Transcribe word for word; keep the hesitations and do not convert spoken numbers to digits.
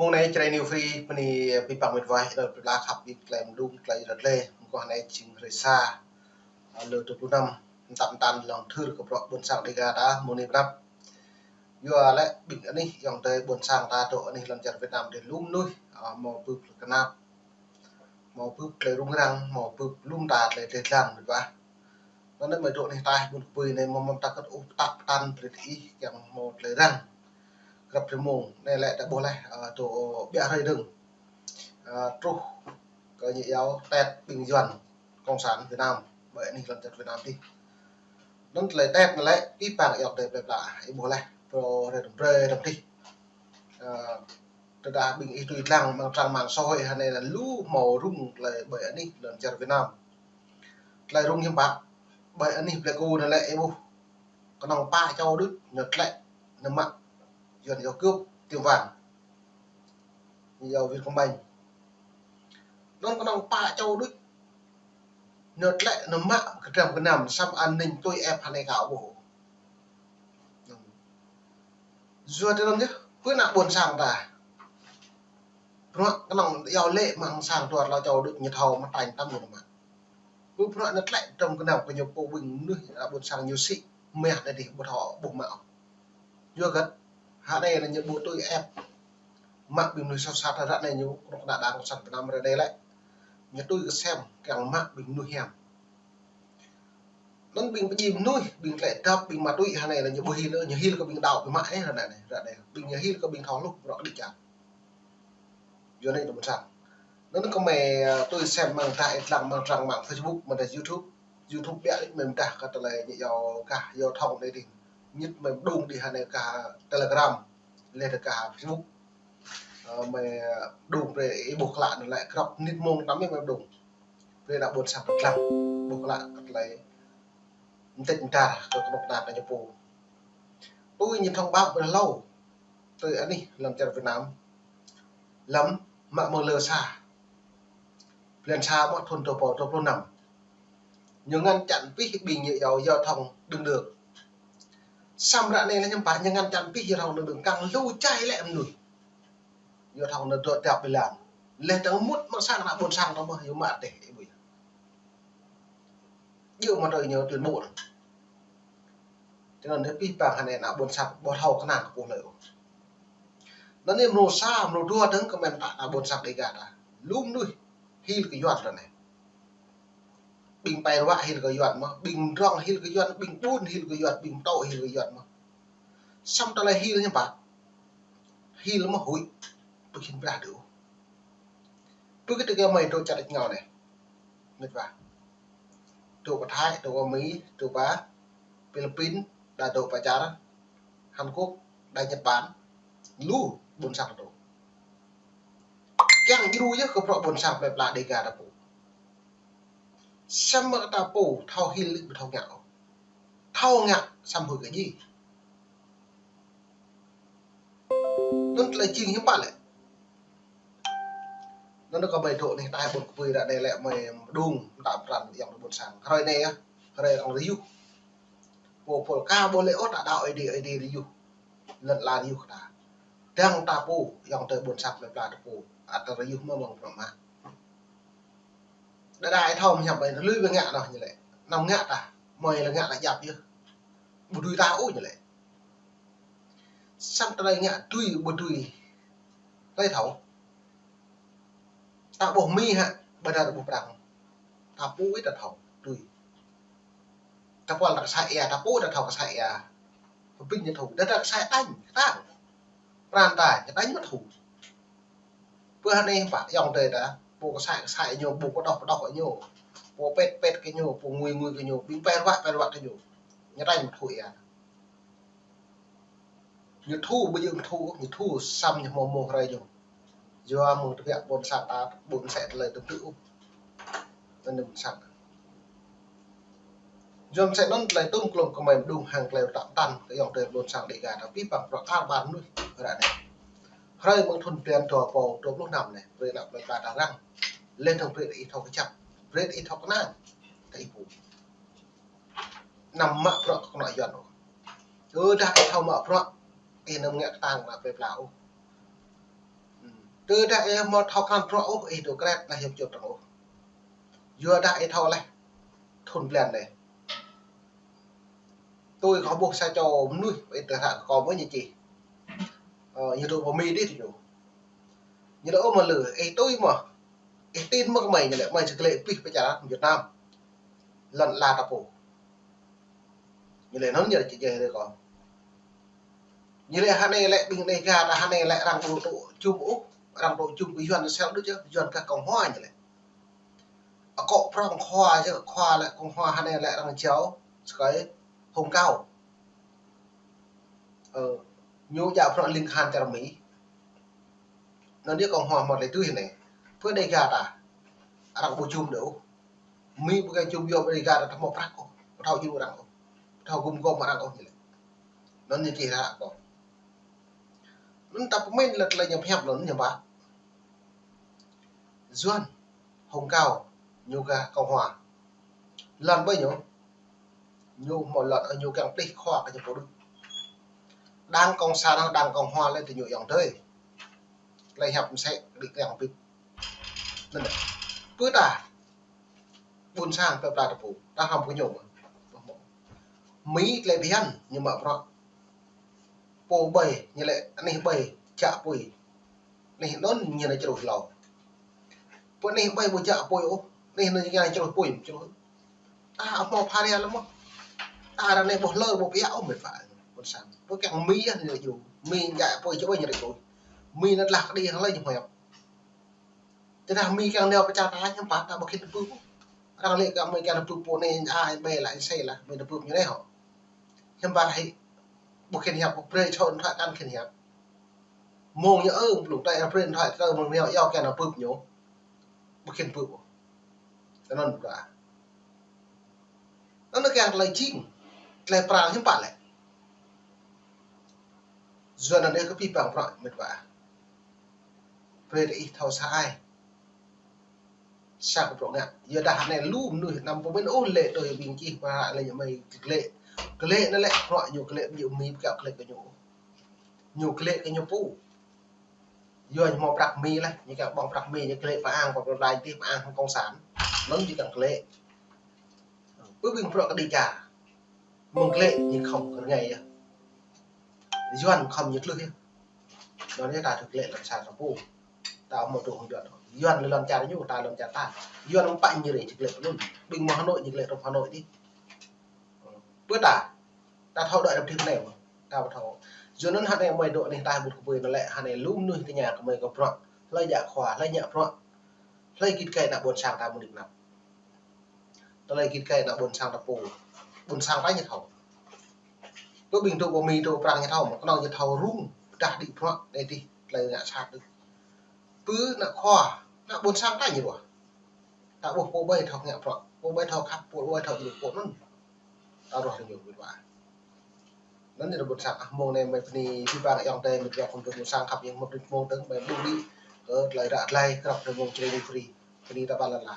Mông anai Jrai New Free, bơni abih bang mĕt wa, ih đaŏ plơi pla khăp, ih klem lŭng, klem rơtlê. Mơguah anai jing hrơi sa, lơ dua pluh năm, mơtam mơtam lŏng thưr kơ bruă ƀôn sang Dega ta, mông anai pơnăp. Yua lĕ ƀing anih ayŏng adơi ƀôn sang ta dŏ anih lŏn čar Việt Nam dih lu mơnuih, hmâo bưp kơnap, hmâo bưp tơlơi rŭng răng, hmâo bưp lu mơta tơlơi dleh dlan mĕt wa. Anŭn anai mơi dŏ anih ataih ƀun kơpui anai mơ̆ mơ̆ ta kơt ôh pơtă pơtăn brơi ih kiăng hmâo tơlơi răng. Krăp rơmông anai lĕ ta ƀuh laih, ơ, dŏ ƀiă hrơi dơ̆ng. Ơ, truh kơ ñu iâu Tết ƀing Yuan Cộng sản Việt Nam, ƀơi anih lŏn čar Việt Nam dih. Anŭn tơlơi Tết anai lĕ abih bang ayŏng adơi plơi pla, ih ƀuh laih, phrâo rai dơ̆ng brơi dơ̆ng dih. Ơ, tơdah ƀing ih tui lăng amăng trang mạng xã hội hơnai lĕ lu hmâo rŭng tơlơi ƀơi anih lŏn čar Việt Nam. Tơlơi rŭng hiư̆m pă, ƀơi anih Pleiku anai lĕ ih ƀuh. Kơnơ̆ng pă čô đôč ñu tlĕ, ñu mă, Yuan iâu cướp tiệm vàng. Ñu iâu Vietcombank. Anŭn kơnơ̆ng pă čô đôč ñu tlĕ, ñu mă kơdrăm kơnăm, samơ̆ an ninh tui ĕp hơnai kâo ƀuh. Yua tui anŭn yơh, pơ ană ƀôn sang ta. Bruă kơnơ̆ng iâu lĕ amăng sang dua tlâo čô đôč ñu thâo mă tañ tăm ñu mă. Pơ bruă anai tlĕ kơdrăm kơnăm kơ ñu pô ƀing mơnuih ană ƀôn sang ñu sĭ mơ̆ anai dih ƀu thâo ƀuh mă. Yua hơget, hơnai anai ñu ƀu tui ĕp mă ƀing mơnuih soh sat ră anai ñu kơnuk kơna Đảng Cộng sản Việt Nam ră anai lĕ. Ñu tui kơsem kiăng mă ƀing mơnuih hiam. Anŭn ƀing pơdjai mơnuih, ƀing tlĕ dăp, ƀing ma túy hơnai anai ñu ƀu hil, ñu hil kơ ƀing đaŏ ƀing mă ih ră anai, ră anai. Ƀing ñu hil kơ ƀing thâo hluh bruă kơđi čar. Yua anai tơƀôn sang. Anŭn kơmơi, ơ, tui sem amăng dah ih lăng amăng trang mạng Facebook, amăng dah YouTube. YouTube ƀiă lĕ mơi mơdah kơ tơlơi ñu iâu kah iâu thông anai dih. Ñit mơi mơđung dih hơnai kah Telegram, lĕ dah kah Facebook. Ơ, mơi, ơ, mơđung brơi ih ƀuh klă anŭn lĕ krăp mơnit mông tăm mơi mơđung. Brơi ană ƀôn sang pơtlaih ƀuh klă kơ tơlơi mơtĭt mơdar kơ kơnuk kơna ta ñu pô. Tui ñu thông báo brơi hlâo tui anih lŏn čar Việt Nam. Lăm mă mơ̆ng lơ sa, blan sa mơ̆ thun dua rơbâo dua pluh năm. Ñu ngăn chặn pih ƀing ñu iâu giao thông đường đường. Samơ̆ ră anai lĕ hiư̆m pă ñu ngăn chặn pih giao thông đường đường kăng lu čai lĕ mơnuih. Yua thâo anŭn dŏ tiap ƀơi lăn. Leh dơ̆ng mŭt amăng sang ană ƀôn sang ta mơ̆ yua mă teh ih ƀuh yơh. Yua mă tơlơi ñu tuyên bố anŭn. Tui anŭn anai abih bang hơnai ană ƀôn sang ƀu thâo kơnang kơ pô hlơi ôh. Anŭn anai mrô sa, mrô dua dơ̆ng kơmơi pơtă ană ƀôn sang Dega ta. Lu mơnuih hil kơ Yuan ră anai. Ƀing pơruă hil kơ Yuan mơ̆, ƀing drŏng hil kơ Yuan, ƀing ƀun hil kơ Yuan, ƀing pơtô hil kơ Yuan mơ̆. Samơ̆ tơlơi hil ñu pă. Hil mơ̆ huĭ, ƀu khĭn brah đu. Ƀu kơ tơkê mơi dŏ čar ih ngao anai. Mĕt wa. Dŏ pơ Thái, dŏ pơ Mi, dŏ pơ Philippines, đa dŏ pơ čar Hàn Quốc, đa Nhật Bản. Lu ƀôn sang dŏ. Kiăng djru yơh kơ bruă ƀôn sang plơi pla Dega ta pô. Samơ̆ ta pô thâo hil lĕ ƀu thâo ngă. Thâo ngă samơ̆ huĭ kơ djai. Anŭn tơlơi jing hiư̆m pă lĕ. Anŭn kơ mơi dŏ anih ataih ƀun kơpui ră anai lĕ mơi mơđung mơtă pran ayŏng adơi ƀôn sang. Hrơi anai yơh, hrơi arăng rơyuh. Pô pôl ka ƀu lĕ ôh ta đaŏ Ơi Adai, Ơi Adai rơyuh. Lŏn ala rơyuh kơ ta. Dăng ta pô, ayŏng adơi ƀôn sang plơi pla ta pô. Ăt ta rơyuh mơ̆ mơ̆ng bruă mă. Đa đa ih thâo mơ̆ hiam ƀai lui ƀing ngă anŭn ñu lĕ. Anăm ngă ta, mơi lĕ ngă ta djăp yơh. Ƀu dưi ta ôh ñu lĕ. Samơ̆ tơlơi ngă dưi ƀu dưi. Tơlơi thâo. Ta ƀuh Mi hă, ƀôdah ta ƀuh Prang. Ta pô ih ta thâo, dưi. Ta pô ta kơ sa ia, ta pô ta thâo kơ sa ia. Pơpĭn ñu thâo, đa đa kơ sa ia tañ, kơtang. Pran ta, ñu tañ mă thâo. Pơ hơnai pă ayŏng adơi ta, pô kơ sa ia, kơ sa ia ñu, pô pơđŏh, pơđŏh ñu. Pô pet, pet kơ ñu, pô ngui, ngui kơ ñu, ƀing pơruă, pơruă kơ ñu. Ñu tañ mă thâo ia. Ñu thâo, ƀu djơ̆ mă thâo, ñu thâo samơ̆ ñu hmâo mông hrơi ñu. Yua mơ̆ng tơbiă ƀôn sang ta, ƀôn sang tơlơi tơm tư̆ ôh. Anŭn anai ƀôn sang. Yua mơ̆ng sĕ anŭn tơlơi tŭm klông kơmơi mơđung hăng tơlơi tơm tăn, kơ ayŏng adơi ƀôn sang Dega ta abih bang bruă kar ƀar mơnuih ră anai. Hrơi mơ̆ng thun blan dua rơbâo dua pluh năm anai, brơi ană plơi pla ta răng. Leh dơ̆ng brơi ih thâo kơjăp, brơi ih thâo kơnang. Kơ ih pô. Anăm mă bruă kơ kơnuk Yuan ôh. Tơdah ih thâo mă bruă, ih anăm ngă kơtang kơ ană plơi pla ôh. Hmm, Yua dah ih hmâo thâo krăn bruă ôh, ih dŏ kret ană hiăp čut arăng ôh. Yua dah ih thâo laih thŭn blan anai. Tui kâo ƀuh sa čô mơnuih, ih tơhră kâo mơ̆ ñu čih. Ơ, ñu dŏ pơ Mi dih tui ñu. Ñu laĭ ôh mơ̆ lư, ih tui mơ̆. Ih tin mơ̆ kơ mơi, ñu laĭ mơi či glaĭ abih pơ čar Việt Nam. Lŏn ala ta pô. Ñu laĭ anŭn ñu laĭ či jai rơi kâo. Ñu laĭ hơnai laĭ ƀing Dega ta hơnai laĭ arăng ƀu dŏ jum ôh, arăng dŏ jum kơ Yuan sel đôč yơh, Yuan kah Cộng hòa ñu laĭ. Akŏ prŏng khua yơh, khua laĭ Cộng hòa hơnai laĭ arăng jao, sơkai Hồng Cao. Ơ, ñu djă bruă ling khan čar Mi. Anŭn yơh Cộng hòa mơ̆ laĭ tui hơnai. Pơ Dega ta. Arăng ƀu jum đôč ôh. Mi ƀu kơ jum yua pơ Dega ta hmâo prăk ôh. Ƀu thâo djru arăng ôh. Ƀu thâo gum gom arăng ôh ñu laĭ. Anŭn ñu čih ră kâo. Anŭn ta pơmĭn lĕ tơlơi ñu pơhiăp anŭn ñu ƀă. Yuan, Hồng Cao, ñu kah Cộng hòa. Lŏn ƀơi ñu. Ñu hmâo lŏn, ñu kiăng plih khua kơ ñu pô đôč. Đảng Cộng sản, Đảng Cộng hòa lĕ tui ñu ayŏng adơi. Tơlơi hiăp mơsĕ, đĭ kiăng pĭt. Anŭn. Pơ ta. Ƀôn sang pơ pla ta pô. Ta hrŏm kơ ñu mơ̆. Mi tơlơi phiăn, ñu mă bruă. Pô ƀai, ñu laĭ, anih ƀai, jă apui. Anih anŭn ñu nao čruh hlâo. Pơ anih ƀai ƀu jă apui ôh, anih anŭn ñu nao čruh apui, čruh. Ta hmâo pha ria lăm mơ̆. Ta arăng anai ƀu hlơr, ƀu pia ôh, mĕt wa. Ƀôn sang. Pơ kiăng Mi yơh ñu jru. Mi jă apui čuh ƀai ñu čruh. Mi anŭn tơlah kơđi hlơi ñu hmâo. Tơdah Mi kiăng nao pơ čar ta hiư̆m pă ta ƀu khĭn tơpưp. Arăng laĭ kơ Mi kiăng tơpưp pô anai, A, B, laĭ C lah, Mi tơpưp ñu anai hŏ. Hiư̆m pă hĭ ƀu khĭn hiăp, brơi số điện thoại kăn khĭn hiăp. Mơ̆ng ñu ơ, blung tai brơi điện thoại tơ mơ̆ng nao yua kiăng tơpưp ñu. Ƀu khĭn tơpưp. Anŭn ƀu ta. Anŭn kiăng tơlơi jing, tơlơi pral hiư̆m pă lĕ. Yuan anŭn ih kơ pĭ păng bruă mĕt wa. Brơi ih thâo sa ai. Sa kơ bruă ngă. Yua dah anai lu mơnuih anăm pơmĭn ôh lĕ tui ƀing čih pơhră lĕ ñu mơi glaĭ. Glaĭ anŭn lĕ bruă ñu glaĭ ƀu djơ̆ Mi pơkă glaĭ kơ ñu. Ñu glaĭ kơ ñu pô. Yua ñu hmâo prăk Mi laih, ñu kiăng ƀơ̆ng prăk Mi, ñu glaĭ pơ-ang, pơ-, pơrai tih pơ-ang hăng cộng sản. Anŭn ñu kiăng glaĭ. Pơ ƀing bruă kơđi čar. Mơ̆ng glaĭ ñu khŏm kơ rơngai yơh. Yuan khŏm ñu tlưh yơh. Anŭn yơh ta tŭ glaĭ lăm sa ta pô. Ta hmâo tŭ hăng Yuan. Yuan lĕ lŏn čar ñu, ta lŏn čar ta. Yuan hmâo pă ñu rơi či glaĭ pơ anŭn. Ƀing mơ̆ng Hà Nội ñu glaĭ truh Hà Nội dih. Pơ ta. Ta thâo đuaĭ rơp dih anai mơ̆. Ta ƀu thâo. Yua anŭn hơnai mơi dŏ anih ta ƀut kơpơi anŭn lĕ hơnai lu mơnuih tơña kơ mơi kơ bruă. Hlơi djă khua, hlơi ngă bruă. Hlơi git gai ană ƀôn sang ta mơ̆ng đĭ anăp. Tơlơi git gai ană ƀôn sang ta pô. Ƀôn sang ta ñu thâo. Pơ ƀing dŏ pơ Mi dŏ Prăng ñu thâo, mơ̆ kơnơ̆ng ñu thâo rŭng, pơdah đĭ bruă, anai dih, tơlơi ngă sat đôč. Pơ ană khua, ană ƀôn sang ta ñu ruah. Ta ƀuh pô ƀai thâo ngă bruă, pô ƀai thâo khăp, pô ƀai thâo djru pô anŭn. Ta ruah rơngiă mĕt wa. Anŭn ñu ƀôn sang, ah, mơ̆ng anai mơi bơni, pĭ păng ayŏng adơi, mĕt wa khŏm dŏ ƀôn sang khăp yang mơ̆ mơ̆ng tơ̆ng, mơi ƀu đĭ, kơ tơlơi ră tơlơi, krăp tơlơi mơ̆ng črei ni free, bơni ta ƀă lăn la.